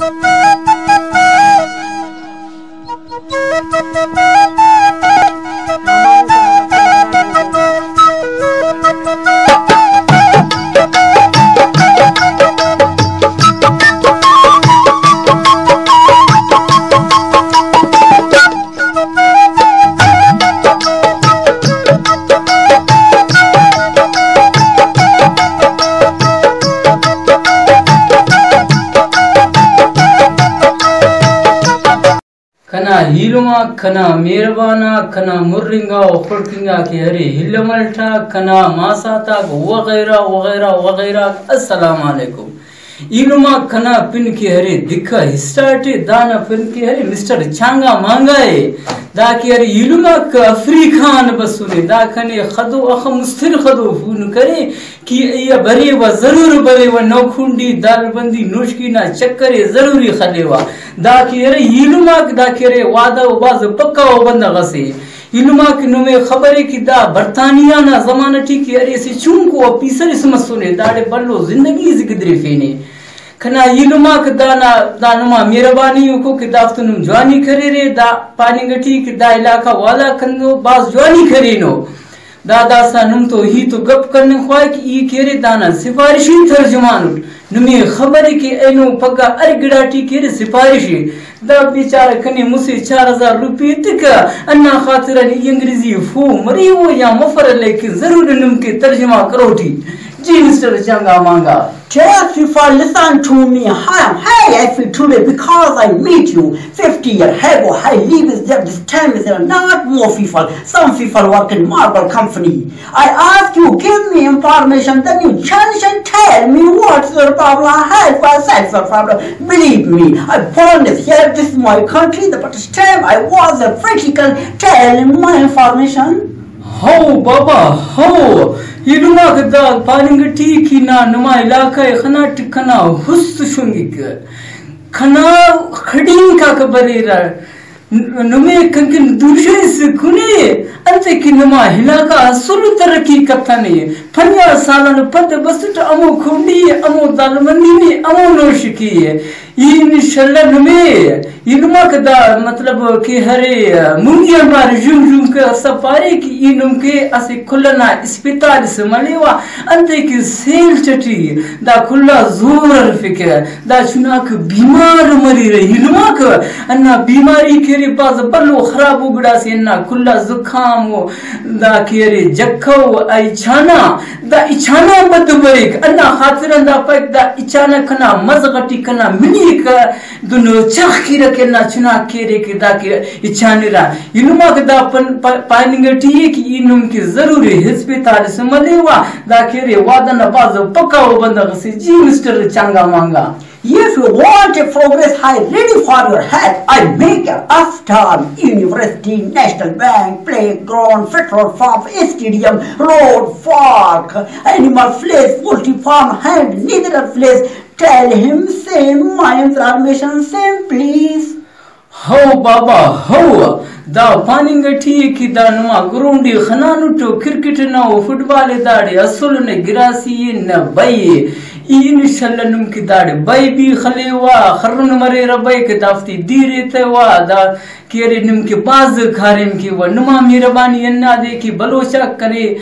کنا ہیلما، کنا مہربانا، کنا مرنگا و خڑکنگا کہ ہرے ہل ملٹا، کنا ماساتاک وغیرہ وغیرہ وغیرہ، السلام علیکم۔ ایلما کنا پن کہ ہرے دکھا ہسٹارٹے، دانا پن کہ ہرے مسٹر چانگا مانگا اے۔ دا کہ ہرے ایلما کہ افریقان بسونے، دا کنے خدو اخ مستر خدو فون کرے کہ ایا برے و ضرور برے و نوکھنڈی دالبندی نوشکی نا چکرے ضروری خلے وا۔ دا کہ ہرے ایلما دا کہ ہرے وعدہ و باز پکا و بندغ اسے۔ ایلما کہ نمے خبرے کہ دا برطانیہ نا زمانہ ٹی کہ ارے اسے چونکو آفیسر اس مسونے، داڑے بھلو زندگی اس گدریفینے۔ کنا ایلما کہ دانا، دا نما مہربانی کو کہ دافتو نم جوانی کریرے، دا پاننگ ٹی کہ دا علاقہ والا کندو باز جوانی کرینو۔ دا داسا نم تو ہی تو گپ کرنے خواہ کہ ای کیرے دانا سفارشی ترجمان اٹ۔ نمے خبرے کہ اینو پگا ہر گڑاٹی کیرے سفارشی۔ دا بیچارہ کنے مسے چار ہزار روپی تکا، انا خاطر ای انگریزی فو مریو یا مفر، لیکن ضرور نم کے ترجمہ کروٹی۔ جی مسٹر چنگا مانگا۔ Tell FIFA, listen to me. I am very happy today because I meet you. Fifty years ago, I live is there. This time is there, not more FIFA. Some FIFA work in marble company. I ask you, give me information, then you challenge and tell me what's your problem. I help, I solve your problem. Believe me, I born is here, this is my country, the first time I was a practical, tell my information. ہو بابا، ہو۔ ایلما کہ دا پاننگ ٹی کہ نا نما علاقہ خنا ٹکنا ہست شنگک۔ کنا خڑینکا کہ بریرہ۔ ن-، نمے کنکن دوشہ اس کنے، انتے کہ نما علاقہ اصل ترقی کتنے۔ پنجاہ سالان پد بسٹ امو کھنڈی، امو دالمندی نے، امو نوشکی۔ ای انشاءاللہ نمے، ایلما کہ دا مطلب کہ ہرے منگی امبار جم جم کہ اسا پارے کہ ای نم کہ اسے کلنا اسپتال سے ملیوا، انتے کہ سیل چٹی، دا کلا زور ارفکہ۔ دا چناک بیمار مریرہ، ایلماک انا بیماری کیرے باز بلو خراب و گڑا سے انا کلا زکام و دا کیرے جکو و اچانا، دا اچانا بد بریک، انا خاطر دا پک دا اچانا کنا مزغٹی کنا منی کا دنو چخ کیرہ کہ انا چناک کیرے کہ دا کہ اچانے را ایلماک دا پن-، پ-، پاننگ ٹی کہ ای نم کہ ضروری ہسپتال سے ملیوا، دا کیرے وعدہ نا باز پکا و بندغ سے۔ جی مسٹر چانگا مانگا۔ If you want a progress, I ready for your help. I make a hospital, university, national bank, playground, petrol pump, stadium, road, park, animal place, poultry farm, and neither place. Tell him same my information, same please. ہو بابا، ہو۔ دا پاننگ ٹی کہ دا نما گرونڈی خنانٹ و کرکٹ نا و فٹبال داڑے اسل نے گراسی نہ بئی۔ ای انشاءاللہ نم کہ داڑے بئی بھی خلیوا، خرن مریرہ بئی کہ دافتی دیرے تیوا، دا کیرے نم کہ باز کاریم کیوا۔ نما مہربانی انا دے کہ بلوچاک کنے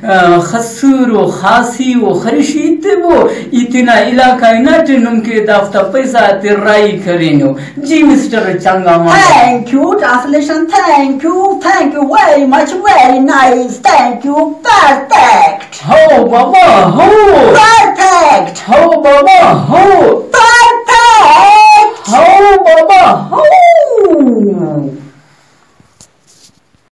آ، خسور و خاصی و خرشی تبو، ای تینا علاقہ نٹ نم کہ دافتا پیسہ تے رائی کرینو۔ جی مسٹر چنگا مانگا۔ Thank you, translation, thank you, thank you very much, very nice, thank you, perfect. ہو بابا، ہو۔ Perfect. ہو بابا، ہو۔